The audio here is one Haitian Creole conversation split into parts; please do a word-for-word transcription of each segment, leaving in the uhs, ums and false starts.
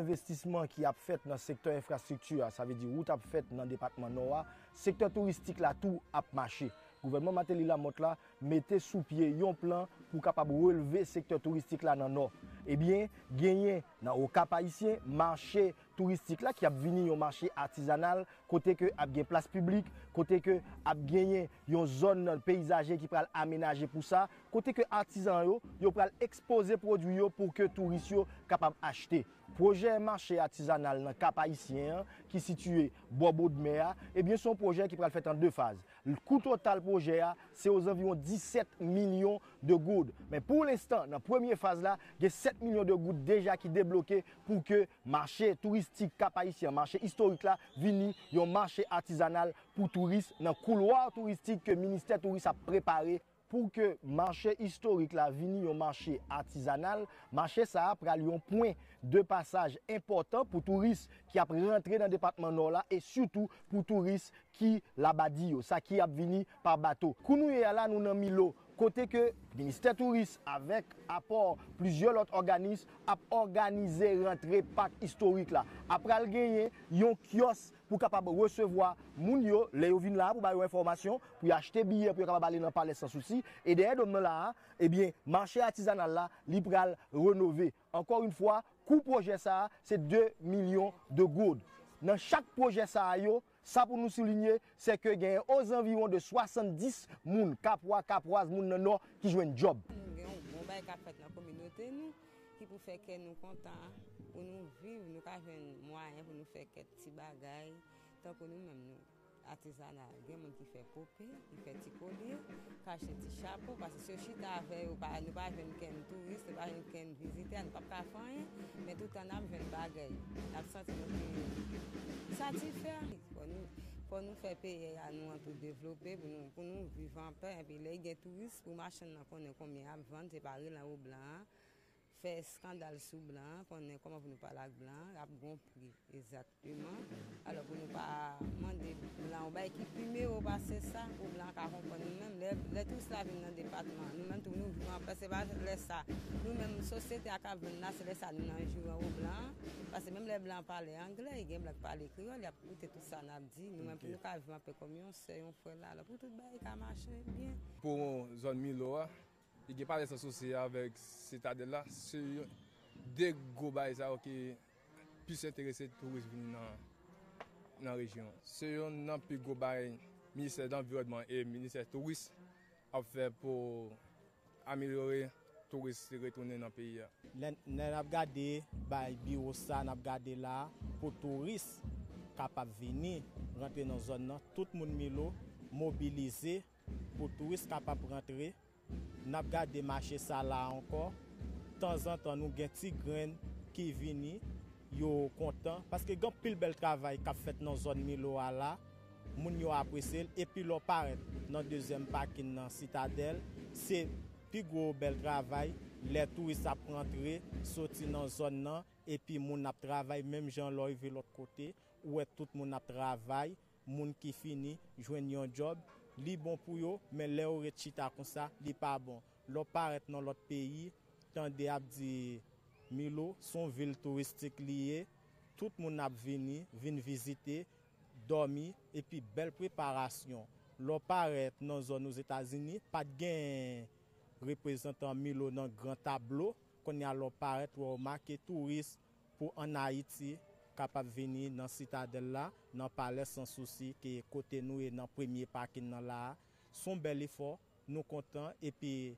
envestisman ki ap fèt nan sektè enfrastrikti a, sa vle di wout ap fèt nan depatman Nò a, sektè touristik la tou ap mache. Gouvènman Martelly-Lamothe la mete sou pye yon plan pou kapab relve sektè touristik la nan Nò. Ebyen, genyen nan Okap Ayisyen mache touristik la ki ap vini yon mache atizanal, kote ke ap gen plas piblik, kote ke ap genyen yon zòn peyizaje ki pral amenaje pou sa, kote ke atizan yo, yo pral ekspoze pwodui yo pou ke touris yo kapab achte. Pwojè mache atizanal nan Kap Ayisyen an, ki sitiye bò bòdmè a, ebyen, se yon pwojè ki pral fèt an de faz. Kou total pwojè a, se ozanviwon disèt milyon de goud. Men pou lenstan, nan premye faz la, gen sèt milyon de goud deja ki debloke pou ke mache touristik Kap Ayisyen, mache istorik la, vini yon mache atizanal pou touris nan koulwa touristik ke ministè touris ap prepare. Pou ke mache istorik la vini yon mache atizanal, mache sa a pral yon pwen de pasaj enpòtan pou touris ki ap rantre nan depatman Nò la e sitou pou touris ki labadi yo, sa ki ap vini pa bato. Kou nou ye a la, nou nan Milo, kote ke ministè touris avèk apò plizyè lòt òganis ap òganize rantre pak istorik la. Ap pral genyen yon kyòs pou kapab resevwa moun yo, lè yo vin la a, pou ba yo enfòmasyon, pou yo achte biyè, pou yo kapab ale nan Palè Sansousi. E dèyè dòm nan la a, ebyen, mache atizanal la, li pral renove. Ankò yon fwa, kou pwojè sa a, se de milyon de goud. Nan chak pwojè sa a yo, sa pou nou soulinye, se ke genyen ozanviwon de swasanndis moun, Kapwa, Kapwaz, moun nan Nò, ki jwenn djòb. Nou gen yon bon bagay k ap fèt nan kominote nou, ki pou fè kè nou kontan, pou nou viv, nou ka jwenn mwayen pou nou fè kèk ti bagay, tankou nou menm, nou atizanal. Gen moun ki fè pope, ki fè ti kolye, ki achte ti chapo, paske si yo chita avè yo, pa, nou pa jwenn kenn touris, nou pa jwenn kenn vizitè, nou p ap ka fè anyen, men toutan n ap jwenn bagay, n ap santi nou pi satisfè. Fò nou, fò nou fè peyi a nou an tou devlope pou nou, pou nou viv anpè, epi lè gen touris, pou machann nan konnen konbyen y ap vann, se pa rele an o blan an, fè eskandal sou blan an, konnen kòman pou nou pale ak blan an, y ap gon pri, egzakteman. Alò, pou nou pa mande blan yon bagay ki pi mewo pase sa, pou blan an ka konprann nou menm. Lè, lè touris la vin nan depatman an, nou menm tou nou viv anpè, se pa lè sa. Nou menm, sosyete a k ap vann la, se lè sa nou nan jou an o blan an. Paske menm lè blan an pale anglè, e gen blan k pale kreyòl, y ap koute tout sa n ap di. Nou menm, pou nou ka viv anpè kòm yon sè, yon frè la, alò, pou tout bagay ka mache byen. Pou zòn Milo a, li gen Palè Sansousi avèk Sitadèl la, se yon, de gwo bagay sa yo ki plis enterese touris vini nan, nan rejyon an. Se youn nan pi gwo bagay Ministè Lanviwònman e Ministè Touris ap fè pou amelyore touris retounen nan peyi a. Lè, lè n ap gade bay biwo sa n ap gade la a, pou touris kapab vini rantre nan zòn nan, tout moun Milo mobilize pou touris kapab rantre. N ap gade mache sa la a ankò. Tanzantan, nou gen ti grenn ki vini, yo kontan, paske gen anpil bèl travay k ap fèt nan zòn Milo a la. Moun yo apresye l, epi lè w parèt nan dezyèm pakin nan Sitadèl, se pi gwo bèl travay, lè touris ap rantre, soti nan zòn nan, epi moun ap travay, menm jan lè w rive lòt kote, ou wè tout moun ap travay, moun ki fini jwenn yon djòb, li bon pou yo, men lè yo ret chita konsa, li pa bon. Lè w parèt nan lòt peyi, tande y ap di Milo, se yon vil touristik li ye, tout moun ap vini, vin vizite, dòmi, epi bèl preparasyon. Lè w parèt nan zòn Ozetazini, pa t gen reprezantan Milo nan gran tablo, kounye a lè w parèt, w ap remake touris pou ann Ayiti kapab vini nan Sitadèl la, nan Palè Sansousi, ke kote nou ye nan premye pakin nan la a. Se yon bèl efò, nou kontan, epi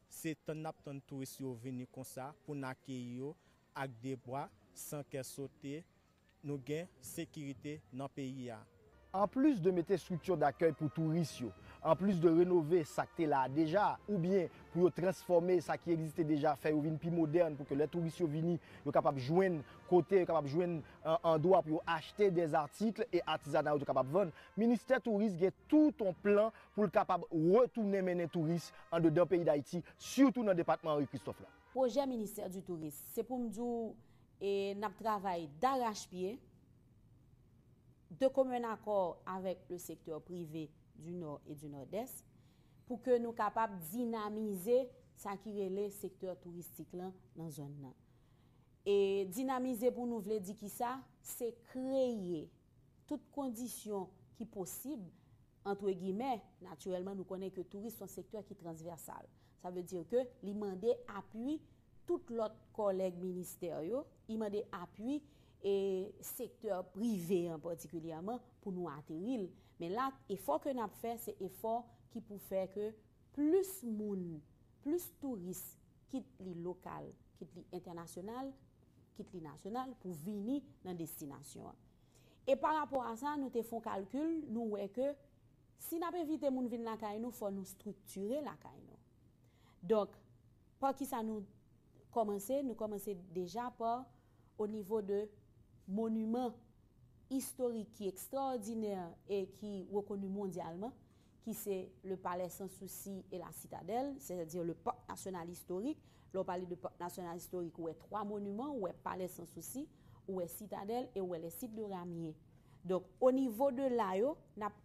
se tann n ap tann touris yo vini konsa pou n akeyi yo ak de bra, san kè sote, nou gen sekirite nan peyi a. Anplis de mete estrikti dakèy pou touris yo, anplis de renove sa k te la a deja, oubyen pou yo transfòme sa ki egziste deja, fè yo vin pi modèn, pou ke lè touris yo vini, yo kapab jwenn kote, yo kapab jwenn, euh, andwa pou yo achte dèzatik e atizana yo tou kapab vann. Ministè Touris gen tout yon plan pou l kapab retounen mennen touris andedan peyi Dayiti, sitou nan depatman Henri Christophe la. Pwojè Ministè di Touris, se pou m di w, e, n ap travay darachpye, de commun accord avec le secteur privé du Nord et du Nord-Est, pou ke nou kapab dinamize sa ki rele sektè touristik lan nan zòn nan. E dinamize pou nou vle di kisa? Se kreye tout kondisyon ki posib, antre gimè, natirèlman, nou konnen ke touris se yon sektè ki transvèsal. Sa vle di ke li mande apui tout lòt kòlèg ministè yo, li mande apui e sektè prive an patikilyèman pou nou ateri l. Men la, efò ke n ap fè, se efò ki pou fè ke plis moun, plis touris, kit li lokal, kit li entènasyonal, kit li nasyonal, pou vini nan destinasyon an. E pa rapò a sa, nou te fè yon kalkil, nou wè ke si n ap envite moun vin lakay nou, fò nou estriktire lakay nou. Donk, pa kisa nou kòmanse? Nou kòmanse deja pa o nivo de moniman istorik ki ekstraòdinè e ki rekoni mondyalman, ki se le Palais Sans Souci et la Citadelle, c'est-à-dire le Parc National Historique. Lè w pale de Parc National Historique, ou wè twa moniman, ou wè Palais Sans Souci, ou wè Citadelle e ou wè les sites de Ramier. Donk, o nivo de la yo, n ap